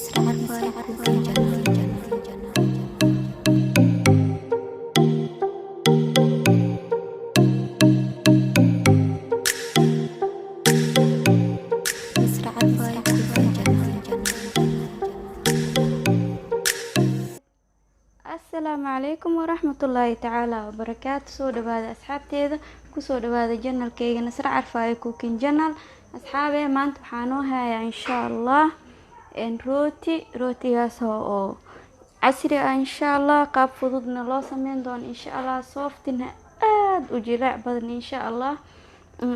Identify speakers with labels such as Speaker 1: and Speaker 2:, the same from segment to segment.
Speaker 1: Nasra Cooking Channel. Nasra Cooking Channel.
Speaker 2: Asalaamu calaykum waraxmatullaahi tacaala wabarakaatu. Soo dhawaada asxaabteeda, kusoo dhawaada channelkeyga Nasra Carfaayo Cooking Channel. Asxaabee, maanta waxaa noo hayaa insha Allah rooti, rootigaas oo casri ah insha Allah, qaab fududna loo sameyn doono insha Allah, softina aada u jilaac badan insha Allah.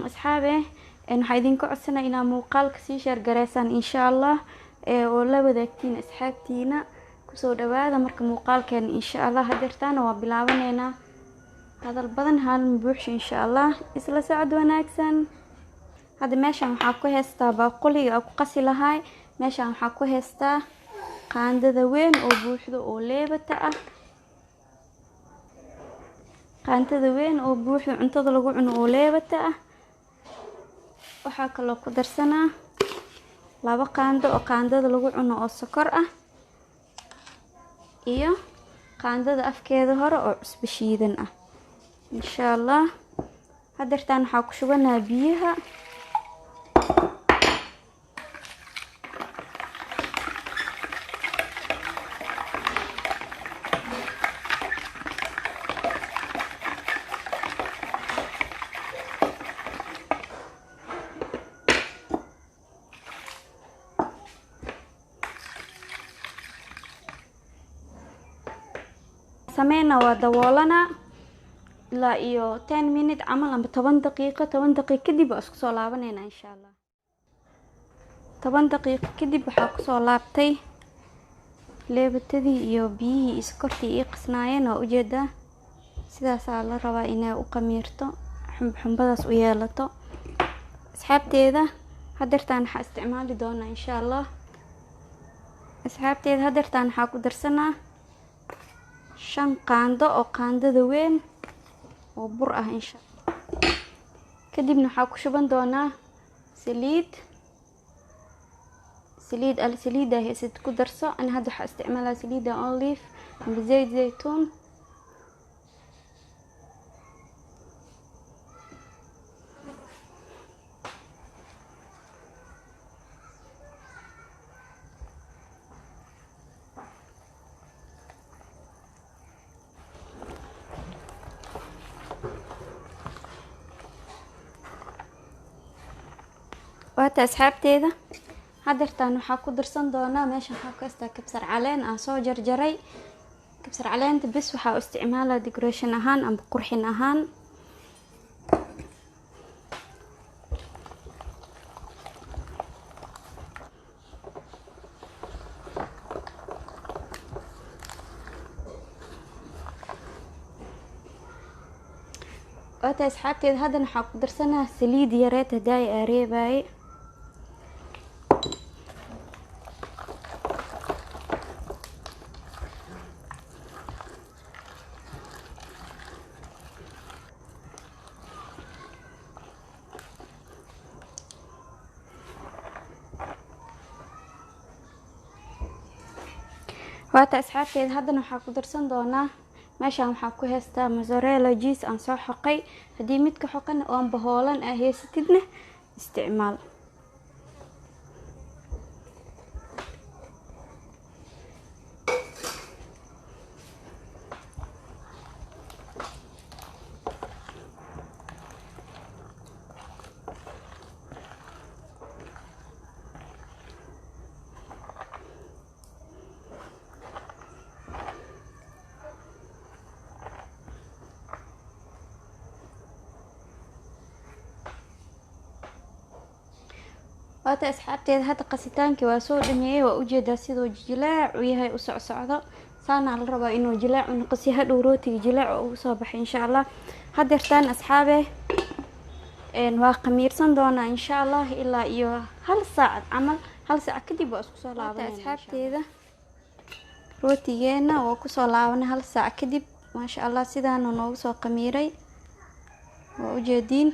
Speaker 2: Asxaabe, waxaa idinka codsanaa inaa muuqaalka sii share gareysaan insha Allah oo la wadaagtiin asxaabtiina. Kusoo dhawaada marka muuqaalkeena insha Allah. Hadeertaana waa bilaabaneynaa, hadal badan haalma buuxsha insha Allah, isla socod wanaagsan. Hadda meeshan waxaa ku haystaa baaquliga aa ku qasi lahaay. Meeshan waxaa ku haystaa qaandada weyn oo buuxdo oo leebata ah, qaandada weyn oo buuxdo cuntada lagu cuno oo leebata ah. Waxaa kaloo ku darsanaa 2 qaando oo qaandada lagu cuno oo sokor ah iyo qaandada afkeeda hore oo cusbo shiidan ah insha Allah. Hadeertaan waxaa ku shubanaa biyaha. Sameyna waa daboolana ilaa iyo 10 minute camal amba 10 daqiiqo. 10 daqiiqo kadib waa isku soo laabanayna insha Allah. 10 daqiiqo kadib waxaa kusoo laabtay leebatadii iyo biyihii iyo sokortii ii qasnaayeen. Waa ujeedaa, sidaasaa la rabaa inay u qamiirto, xumbo xumbadaas u yeelato. Asxaabteeda, hadeertaan waxaa isticmaali doonaa insha Allah. Asxaabteeda, hadeertaan waxaa ku darsanaa 5 qaando oo qaandada weyn oo bur ah insha. Kadibna waxaa ku shuban doonaa saliid. Saliid al saliida haysid ku darso. Ani hadda waxaa isticmaalaa saliida olive amba zayd zaytuun. Waata asxaabteeda, hadeertaan waxaa ku darsan doonaa, meeshan waxaa ku haystaa kabsar caleen aan soo jarjaray. Kabsar caleenta bis waxaa u isticmaalaa decoration ahaan amba qurxin ahaan. Waata asxaabteeda, haddana waxaa ku darsanaa saliid yareed hadaay aa reebaaye. Waata asxaabteeda, haddana waxaa ku darsan doonaa, meeshaan waxaa ku haystaa mozzarella cheese aan soo xoqay. Haddii midka xoqan oon bahoolan aa haysatidna isticmaal. Waata asxaabteeda, hadda qasitaankii waa soo dhameeyey. Waa ujeedaa siduu jilaac u yahay, u socsocdo. Saanaa la rabaa inuu jilaac u noqo si hadhow rootiga jilaac ugu soo baxay insha Allah. Hadeertaan asxaabe waa qamiirsan doonaa insha Allah ilaa iyo hal saac camal. Hal saac kadib waa isku soo laabanayna asxaabteeda. Rootigeena waa kusoo laabanay hal saac kadib. Maasha Allah, sidaana noogu soo qamiiray, waa ujeediin.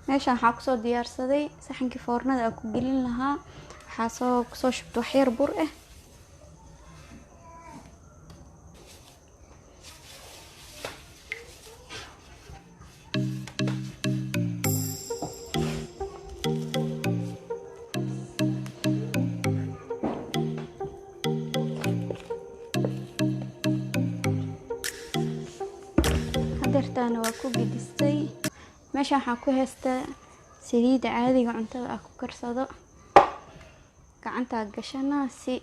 Speaker 2: Meeshaan waxaa kusoo diyaarsaday saxankii foornada aan ku gelin lahaa. Waxaa kusoo shubtay wax yar bur ah. Hadeertaana waa ku gedistay. Meesha waxaan ku haystaa saliidda caadiga cuntada aan ku karsado. Gacanta gashana si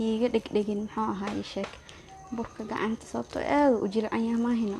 Speaker 2: iiga dhegdhegin muxuu ahaa ii sheeg burka gacanta, sababtoo aad u jilcan yahay maahina.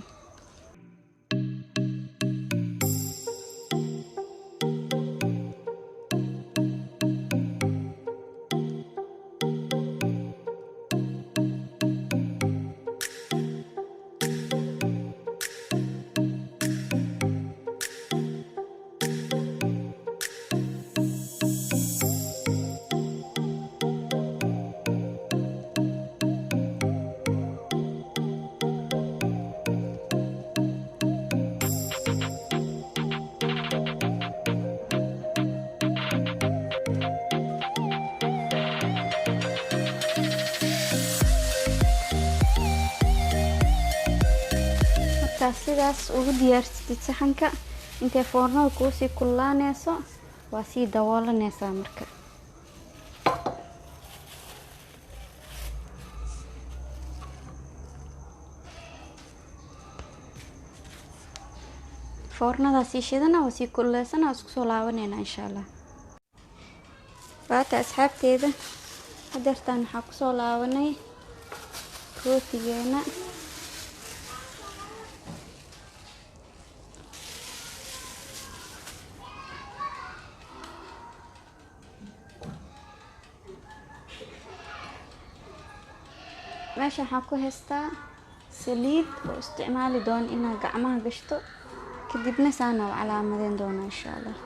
Speaker 2: Markaa sidaas ugu diyaarsatid saxanka, intay foornada kuusii kululaaneyso waa sii daboolaneysaa marka. Foornadaa sii shidana waa sii kululeysana, waa isku soo laabaneynaa insha Allah. Waata asxaabteeda, hadeertaan waxaa kusoo laabanay rootigeena. Meesha waxaan ku haystaa saliid oo isticmaali doono inaad gacmaha gashto, kadibna saana u calaamadeyn doona insha Allah.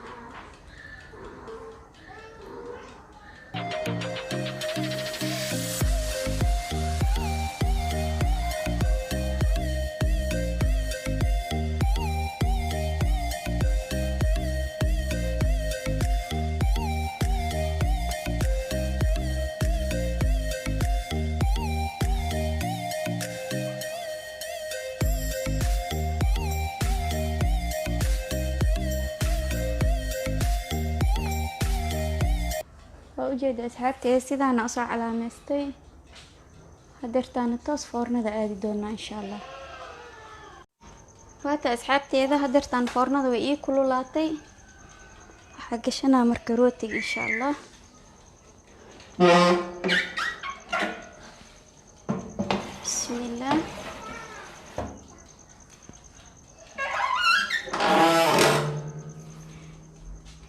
Speaker 2: Waa ujeeda asxaabteeda sidaana usoo calaameystay. Hadeertaana toos foornada aadi doonaa insha Allah. Waata asxaabteeda, hadeertaan foornada way ii kululaatay. Waxaa gashanaa marka rootiga insha Allah. Bismillah.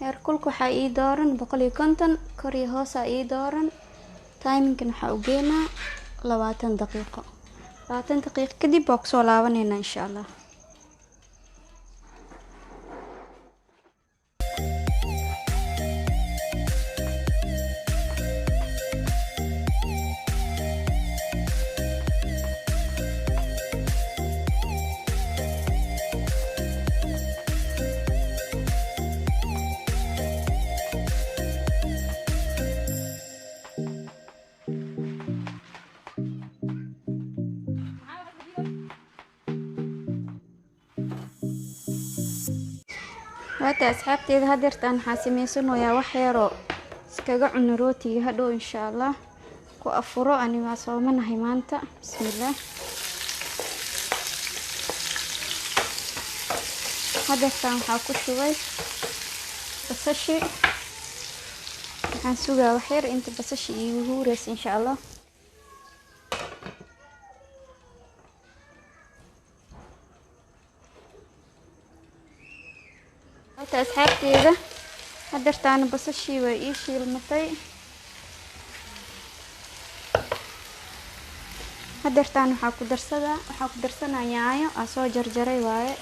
Speaker 2: Heerkulka waxaa ii dooran 150, kor iyo hoosaa ii dooran. Timingkan waxaa u geenaa 20 daqiiqo. 20 daqiiqo kadib waa kusoo laabaneynaa insha Allah. Waata asxaabteeda, hadeertaan waxaa sameysanayaa wax yaroo iskaga cuno rootiga hadhow insha Allah ku afuro. Ani waa soomanahay maanta. Bismillah. Hadeertaan waxaa ku shubay basashi. Waxaan sugaa wax yar inta basashi iigu huureysa insha Allah. Waata asxaabteeda, hadeertaana basashii way ii shiilmatay. Hadeertaan waxaa ku darsanaa yaanyo aa soo jarjaray waaye.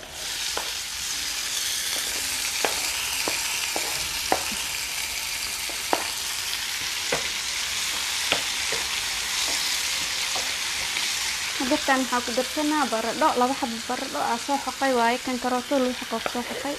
Speaker 2: Hadeertaan waxaa ku darsanaa baradho, 2 xabo baradho aa soo xoqay waaye, kan karooto lagu xoqo soo xoqay.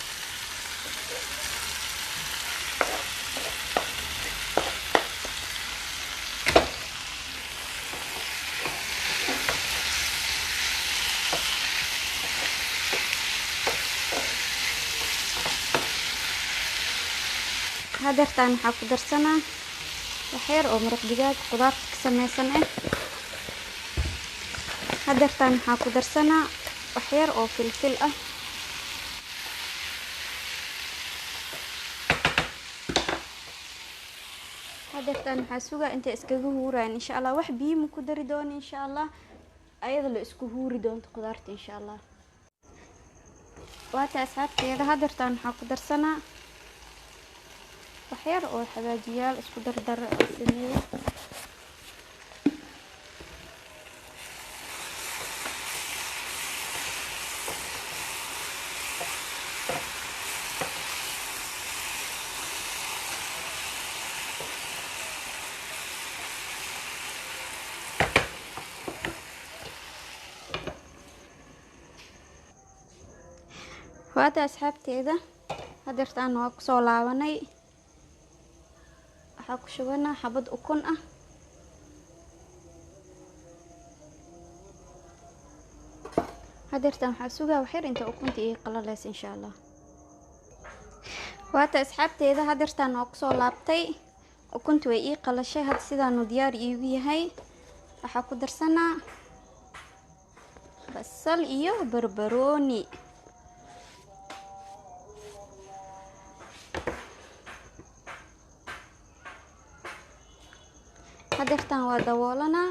Speaker 2: Hadeertaan waxaa ku darsanaa wax yar oo maraq digaag qudaarta ka sameysan ah. Hadeertaan waxaa ku darsanaa wax yar oo filfil ah. Hadeertaan waxaa sugaa intay iskaga huurayaan insha Allah. Wax biyo ma ku dari doono insha Allah, ayada la isku huuri doonto qudaarta insha Allah. Waata asxaabteeda, hadeertaan waxaa ku darsanaa wax yar oo xawaajiyaal isku dardar oo sameeyey. Waata asxaabteeda, hadeertaan waa kusoo laabanay. Waxaa ku shubanaa xabad ukun ah. Hadeertaan waxaa sugaa wax yar inta ukunta ii qalaleysa insha Allah. Waata asxaabteeda, hadeertaan waa kusoo laabtay. Ukunta way ii qalashay, hadda sidaanu diyaar iigu yahay. Waxaa ku darsanaa basal iyo barbarooni. Hadeertaan waa daboolanaa,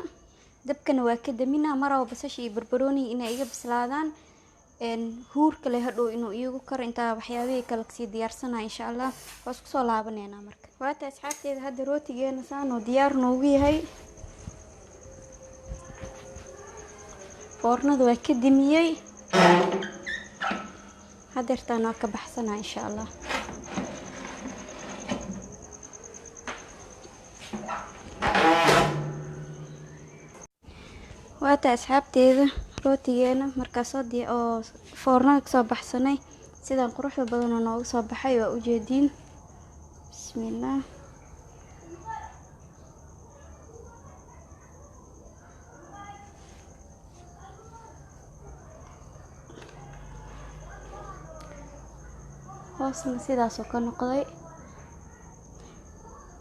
Speaker 2: dabkana waa ka daminaa. Maraba basasha iyo barbarooniga inay iga bislaadaan, huurka leh hadhow inuu iigu karo intaa waxyaabihii kale kasii diyaarsanaya insha Allah. Waa isku soo laabaneynaa marka. Waata asxaabteeda, hadda rootigeena saanoo diyaar noogu yahay. Foornada waa ka damiyey. Hadeertaan waa ka baxsanaa insha Allah. Waata asxaabteeda, rootigeena markaa soo oo foornada kasoo baxsanay, sidaan quruxda badan oo nooga soo baxay waa ujeediin. Bismillaah. Hoosna sidaasoo ka noqday,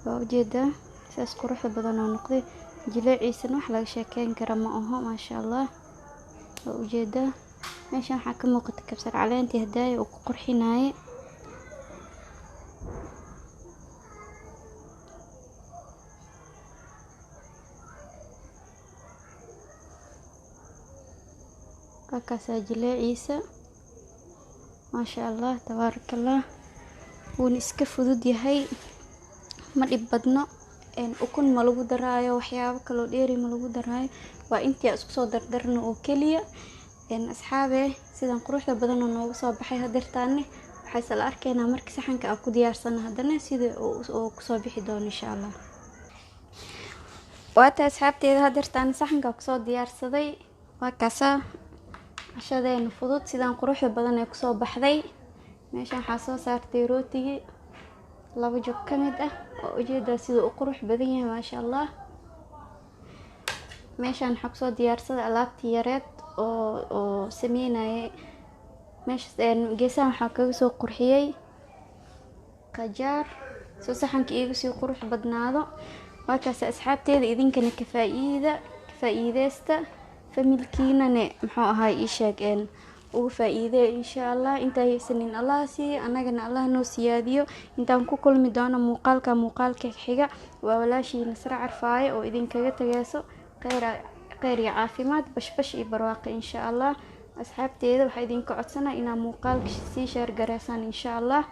Speaker 2: waa ujeedaa sidaas quruxda badan oo noqday. Jileeciisana wax laga sheekeyn kara ma aho, maasha Allah. Waa ujeedaa meeshan waxaa ka muuqata kabsar caleentii hadaaya uu ku qurxinaaye. Waa kaasaa jileeciisa, maasha Allah, tabaarakallah. Wuuna iska fudud yahay, ma dhib badno. Ukun ma lagu daraayo, waxyaabo kaloo dheeri ma lagu daraayo, waa intii aan isku soo dardarno oo keliya. Asxaabe, sidan quruxda badan oo nooga soo baxay hadeertaane waxaa isla arkeynaa markii saxanka aan ku diyaarsano haddana sida uu kusoo bixi doono insha Allah. Waata asxaabteeda, hadeertaan saxanka kusoo diyaarsaday. Waa kaasaa cashadeena fudud, sidaan quruxda badan ee kusoo baxday. Meeshan waxaa soo saartay rootigii laba joog ka mid ah, oo ujeedaa siduu u qurux badan yahay maasha Allah. Meeshan waxaa kusoo diyaarsaday alaabtii yareed oo sameynayay. Meeshaas geesahan waxaa kaga soo qurxiyey qajaar soo saxanka iigu sii qurux badnaado. Waa kaas asxaabteeda, idinkana ka faa'iideysta, familkiinane muxuu ahaay ii sheeg uga faa'iideeya insha Allah. Intaa haysanin Allah siiyo, annagana Allah noo siyaadiyo. Intaan ku kulmi doono muuqaalka muuqaalka xiga, waa walaashii Nasre Carfaaye oo idinkaga tagayso kheyr iyo caafimaad, bashbash iyo barwaaqo insha Allah. Asxaabteeda waxaa idinka codsanaa inaa muuqaalka sii sheergareysaan insha Allah,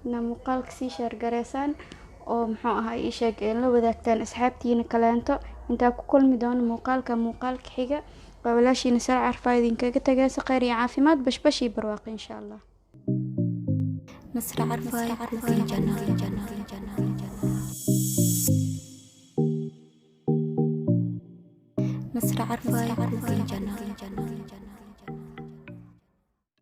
Speaker 2: inaa muuqaalka sii sheergareysaan oo muxuu ahaa ii sheeg la wadaagtaan asxaabtiina kaleento. Intaa ku kulmi doono muuqaalka muuqaalka xiga, waa walaashii Nasre Carfaaye idinkaga tagayso kheyr iyo caafimaad, bashbash iyo barwaaqo insha Allah.
Speaker 1: Nasra Carfaaye Cooking Channel. Nasra Carfaaye Cooking Channel.